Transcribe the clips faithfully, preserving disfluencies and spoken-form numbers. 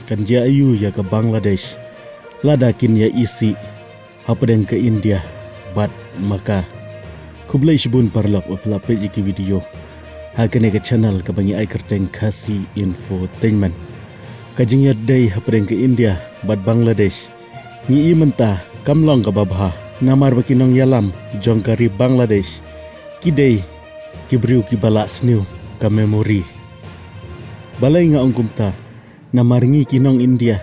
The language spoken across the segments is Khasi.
kan jia aiu ïa ka Bangladesh lada kin ïa isih hapdeng ka India bad ma ka. Khublei shibun paralok ba phi la peit ïa ki video ha kane ka channel kaba ngi ai kyrteng Khasi Infotainment. Ka jingïadei hapdeng ka India bad Bangladesh ngi i mynta kam long kaba bha, namar ba ki nongïalam jong ka ri Bangladesh ki dei ki briew kiba la sniew ka memory. Balei nga ong kumta? Namar ngi ki nong India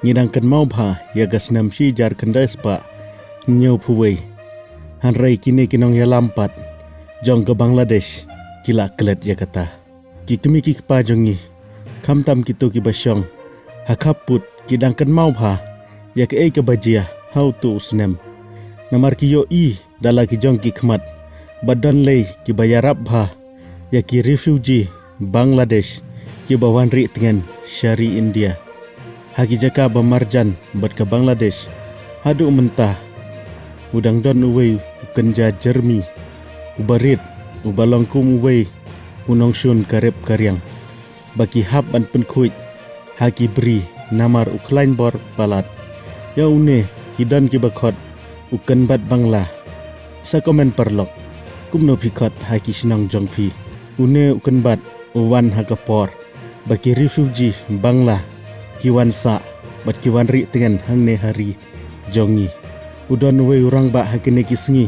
ngi dang kynmaw bha ïa ka snem shi hajar khyndai spah hynñiewphew wei. Hynrei kine ki nongïalam pat jong ka Bangladesh ki la klet ïa kata. Ki kmie ki kpa jong ngi, khamtam kito kiba shong ha khappud, ki dang kynmaw bha ïa kaei kaba jia ha uto u snem. Namar ki ïohi da la ki jong ki khmat ba don lei kiba ïarap bha ïa ki refugee Bangladesh kiba wan rieh tngen sha ri India ha ki jaka ba marjan bad ka Bangladesh. Haduh mynta u dang don uwei u kynja jermi uba rit, uba long kum uwei u nongshun ka rep ka riang ba ki hap ban pynkhuid ha ki bri namar u khlaiñ bor palat. Ïa une ki don kiba khot u kynbat Bangla. Sa comment paralok, kumno phi khot ha ki shnong jong phi? Une u kynbat u wan ha ka por ba ki refugee Bangla ki wan sah bad ki wan rieh tngen hangne ha ri jong ngi. U don uwei u rangbah ha kine ki sngi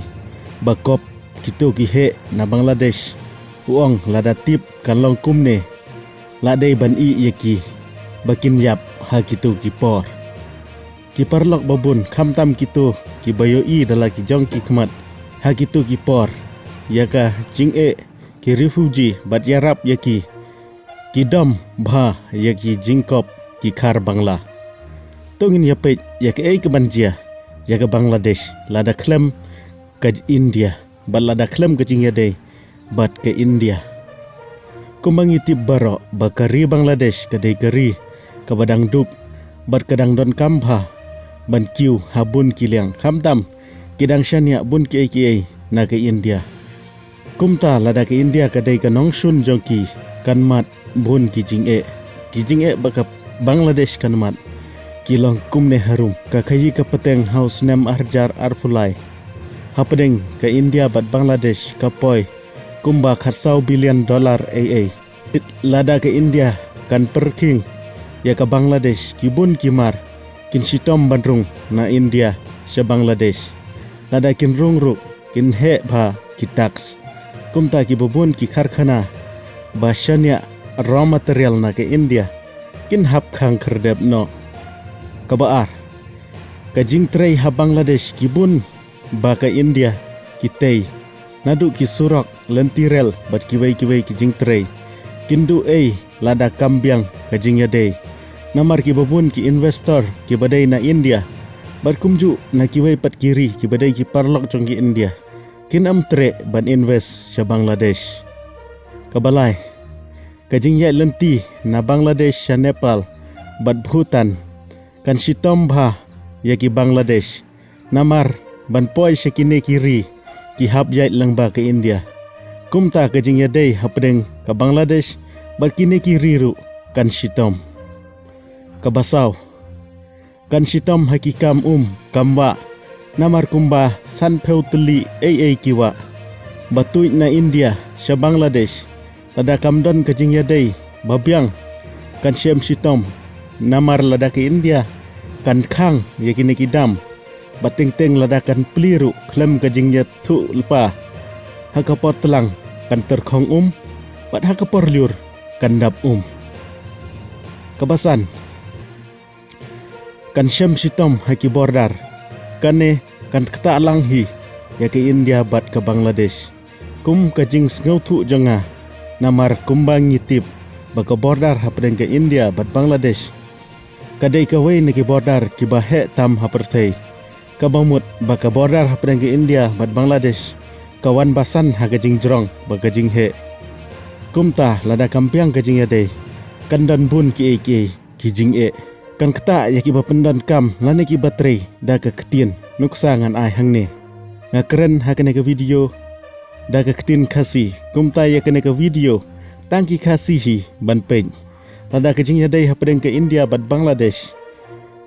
ba kop kito ki heh na Bangladesh, u ong lada tip kan long kumne, la dei ban ïeh ïa ki ba kin ïap ha kito ki por. Ki paralok ba bun, khamtam kito kiba ïohi da la ki jong ki khmat ha kito ki por ïa ka jingeh ki refugee bad ïarap ïa ki, ki dom bha ïa ki jingkop ki khar Bangla. To ngin ïa peit ïa kaei ka ban jia ïa ka Bangladesh lada khlem ka India bad lada khlem ka jingïadei bad ka India. Kumba ngi tip baroh ba ka ri Bangladesh ka dei ka ri kaba dang duk bad ka dang donkam bha ban kiew ha bun ki liang, khamtam ki dang shaniah bun kiei kiei na ka India. Kumta lada ka India ka dei ka nongshun jong ki, kan mad bun ki jingeh. Ki jingeh ba ka Bangladesh kan mad ki long kumne harum. Ka khaïi ka pateng ha u snem ar hajar arphew lai hapdeng ka India bad Bangladesh ka poi kumba khatsaw billion dollar ei ei. Lada ka India kan pyrkhing ïa ka Bangladesh, ki bun ki mar kin shitom ban rung na India sha Bangladesh. Lada kin rung ruh kin heh bha ki tax. Kumta kiba bun ki karkhana ba shaniah raw material na ka India kin hap khang khyrdep noh. Kaba ar, ka jingtrei ha Bangladesh, ki bun ba ka India ki tei, naduh ki surok, lynti rel bad kiwei kiwei ki jingtrei, kin duh ei lada kam biang ka jingïadei. Namar kiba bun ki investor kiba dei na India bad kumjuh na kiwei pat ki ri kiba dei ki paralok jong ki India kin ym treh ban invest sha Bangladesh. Kaba lai, ka jingïaid lynti na Bangladesh sha Nepal bad Bhutan kan shitom bha ïa ki Bangladesh. Namar ban poi sha kine ki ri ki hap ïaid lyngba ka India. Kumta ka jingïadei hapdeng ka Bangladesh bad kine ki ri ruh kan shitom. Kaba saw, kan shitom ha ki kam um kam wah, namar kumba sanphew tylli ei ei ki wah ba tuid na India sha Bangladesh, lada kam don ka jingïadei ba biang, kan shem shitom. Namar lada ka India kan khang ïa kine ki dam, ba teng teng lada kan plie ruh khlem ka jingïathuh lypa, ha ka por tlang kan tyrkhong um bad ha ka por lyiur kan dap um. Kaba san, kan shem shitom ha ki border. Kane kan ktah lang hi ïa ka India bad ka Bangladesh, kum ka jingsngewthuh jong nga. Namar kumba ngi tip ba ka border hapdeng ka India bad Bangladesh ka dei kawei na ki border kiba heh tam ha pyrthei. Kaba mut ba ka border hapdeng ka India bad Bangladesh ka wan basan ha ka jingjrong bad ka jingheh. Kumta lada kam biang ka jingïadei, kan don bun kiei kiei ki jingeh. Kan ktah ïa kiba pyndonkam lane kiba trei da ka ktien. Nuksa ngan ai hangne. Nga kren ha kane ka video da ka ktien Khasi, kumta ïa kane ka video tang ki Khasi hi ban peit. Lada ka jingïadei hapdeng ka India bad Bangladesh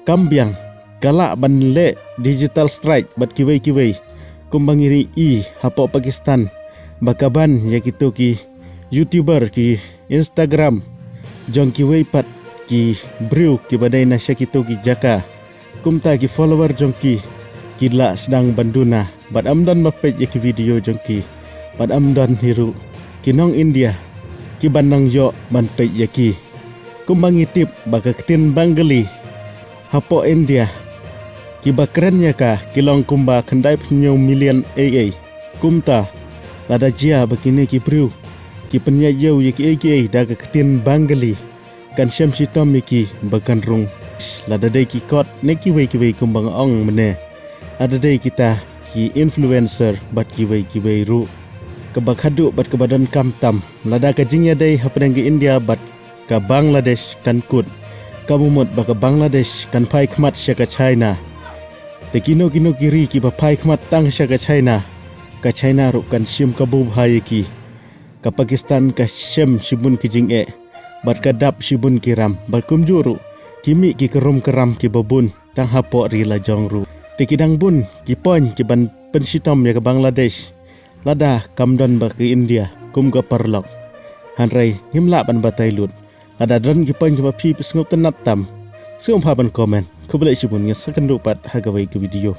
kam biang, ka lah ban leh digital strike bad kiwei kiwei, kumba ngi ri i hapoh Pakistan, ba ka ban ïa kito ki YouTuber, ki Instagram jong kiwei pat ki briew kiba dei na sha kito ki jaka. Kumta ki follower jong ki ki lah sdang ban duna bad ym don ba peit ïa ki video jong ki, bad ym don hi ruh ki nong India ki ban nang ïoh ban peit ïa ki. Kumba ngi tip ba ka ktien Bengali hapoh India, kiba kren ïa ka ki long kumba khyndai phew hynñiew million ei ei. Kumta, lada jia ba kine ki briew ki pynïaid ïew ïa kiei kiei da ka ktien Bengali, kan shem shitom ïa ki ba kan rung. Lada dei ki kot ne kiwei kiwei kumba nga ong mynne, lada dei kita ki influencer bad kiwei kiwei ruh. Kaba khadduh bad kaba donkam tam, lada ka jingïadei hapdeng ka India bad ka Bangladesh kan kut, ka mut ba ka Bangladesh kan phai khmat sha ka China. Te kino kino ki ri kiba phai khmat tang sha ka China, ka China ruh kan shim kabu bha ïa ki. Ka Pakistan ka shem shibun ki jingeh bad ka dap shibun ki ram, bad kumjuh ruh ki mih ki krum kram kiba bun tang hapoh ri la jong ruh. Te ki dang bun ki point ki ban pynshitom ïa ka Bangladesh lada kam don bad ka India kum ka paralok. Hynrei ngim lah ban batai lut. Lada don ki point kiba phi sngewtynnad tam, sngewbha ban comment. Khublei shibun, ngin sa ïakynduh pat ha kawei ka video.